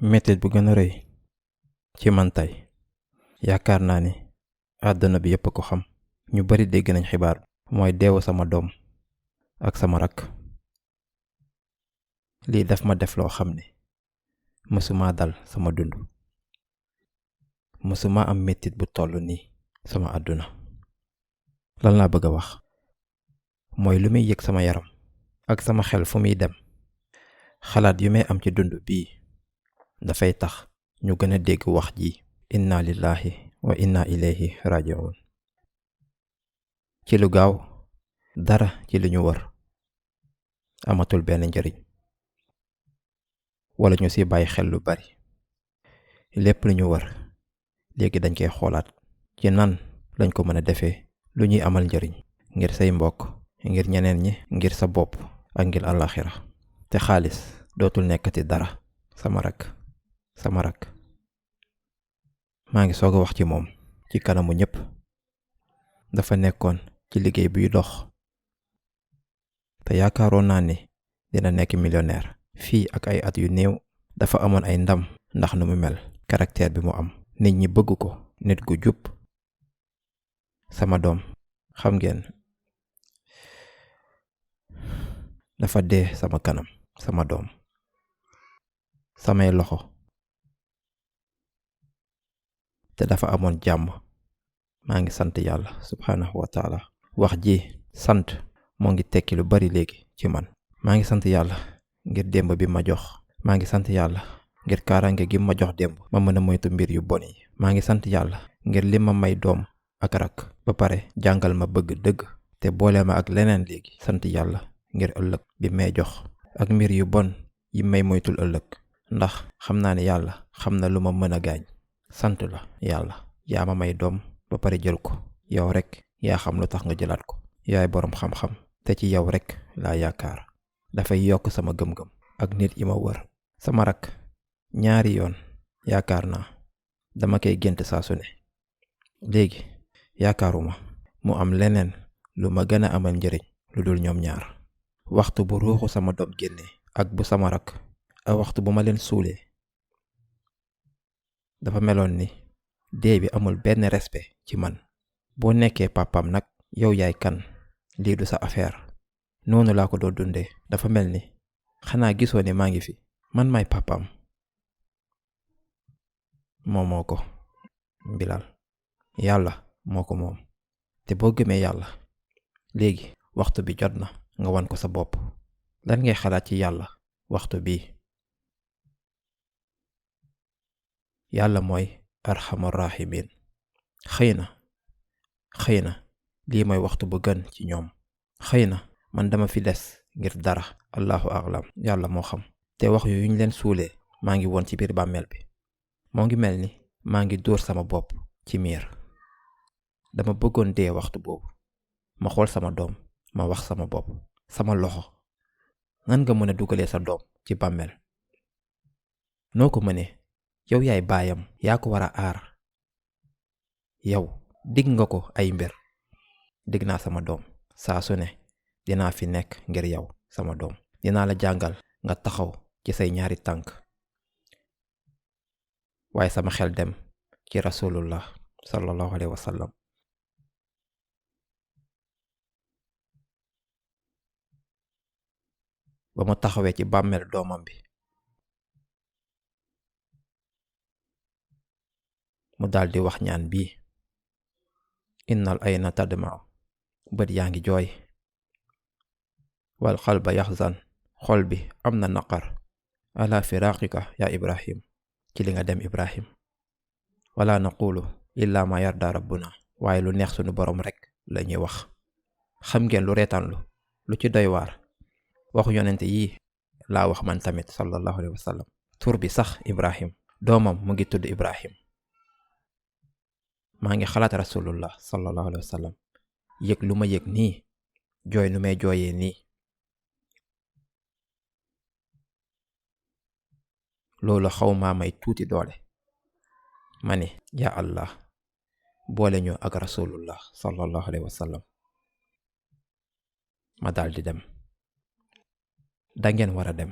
mettit bu gën a rëy ci man tey yaakaar naa ni àdduna bi yépp a ko xam, ñu bari dégg nañ xibaar mooy deewu sama doom ak sama rakk. lii daf ma def loo xam ne mësuma dal sama dund, mësuma am mettit bu toll nii sama àdduna. lan laa bëgg a wax mooy lu muy yëg sama yaram ak sama xel fu muy dem, xalaat yu may am ci dund bii dafay tax ñu gën a dégg wax ji inna lillahi wa inna ilayhi raji'un. ci lu gaaw dara ci li ñu wër amatul benn njariñ wala ñu ci bàyyi xel lu bari. lépp lu ñu wër léegi dañ koy xoolaat ci nan lañ ko mën a defee lu ñuy amal njariñ ngir say mbokk, ngir ñeneen ñi, ngir sa bopp ak ngir àllaxira. te xaalis dootul nekkati dara. sama rakk maa ngi soog a wax ci moom ci kanamu ñépp. dafa nekkoon ci liggéey buy dox te yaakaaroon naa ni dina nekk millionnaire fii ak ay at yu néew. dafa amoon ay ndam ndax nu mu mel, caractère bi mu am, nit ñi bëgg ko, nit gu jub. sama doom xam ngeen dafa dee sama kanam. sama doom, samay loxo, te dafa amoon jàmm. maa ngi sant yàlla subhanahu wa taala. wax ji sant moo ngi tekki lu bari léegi ci man. maa ngi sant yàlla ngir démb bi ma jox. maa ngi sant yàlla ngir kaaraange gi ma jox démb ma mën a moytu mbir yu bon yi. maa ngi sant yàlla ngir li ma may doom ak rakk ba pare jàngal ma bëgg dëgg te boole ma ak leneen léegi. sant yàlla ngir ëllëg bi may jox ak mbir yu bon yi may moytul ëllëg, ndax xam naa ne yàlla xam na lu ma mën a gaañ. sant la yàlla, yaa ma may doom ba pare jël ko. yow rek yaa xam lu tax nga jëlaat ko. yaay boroom xam-xam te ci yow rek laa yaakaar. dafay yokk sama gëm-gëm ak nit yi ma wër. sama rakk ñaari yoon yaakaar naa dama koy gént saa su ne. léegi yaakaaruma mu am leneen lu ma gën a amal njëriñ lu dul ñoom ñaar. waxtu bu ruuxu sama doom génne ak bu sama rakk ak waxtu bu ma leen suulee dafa meloon ni dee bi amul benn respect ci man. boo nekkee papam nag yow yaay kan, lii du sa affaire. noonu laa ko doon dundee. dafa mel ni xanaa gisoo ne maa ngi fi, man may papam. moomoo ko Bilal, yàlla moo ko moom. te boo gëmee yàlla léegi waxtu bi jot na nga wan ko sa bopp. lan ngay xalaat ci yàlla waxtu bii? yàlla mooy arhamar rahimin. xëy na lii mooy waxtu bu gën ci ñoom. xëy na man dama fi des ngir dara, allahu a'lam, yàlla moo xam. te wax yu ñu leen suulee maa ngi woon ci biir bàmmeel bi. moo ngi mel ni maa ngi dóor sama bopp ci miir. dama bëggoon dee waxtu boobu. ma xool sama doom, ma wax sama bopp, sama loxo, nan nga mën a dugalee sa doom ci bàmmeel? noo ko mënee? yow yaay baayam, yaa ko war a aar. yow dig nga ko ay mbir. dig naa sama doom saa su ne dinaa fi nekk ngir yow sama doom. dinaa la jàngal nga taxaw ci say ñaari tànk. waaye sama xel dem ci rasulullah sallallahu alayhi wa sallam. ba mu taxawee ci bàmmeel doomam bi mu daldi wax ñaan bii: innal ayna tadma'u, bët yaa ngi jooy, wal qalba yaxzan, xol bi am na naqar, ala firaqika ya Ibrahim, ci li nga dem Ibrahim. wala naqulu illa ma yarda rabbuna, waaye lu neex sunu boroom rek la ñuy wax. xam ngeen lu reetaanlu lu ci doy waar? waxu yonente yii laa wax man tamit sallallahu alayhi wa sallam. tur bi sax Ibrahim, doomam mu ngi tudd Ibrahim. maa ngi xalaat rasulullah sallallahu alayhi wa sallam, yëg lu ma yëg nii, jooy nu may jooyee nii. loolu xaw maa may tuuti doole. ma ne yaa Allah boole ñu ak rasulullah sallallahu alayhi wa sallam. ma daldi dem. dangeen war a dem.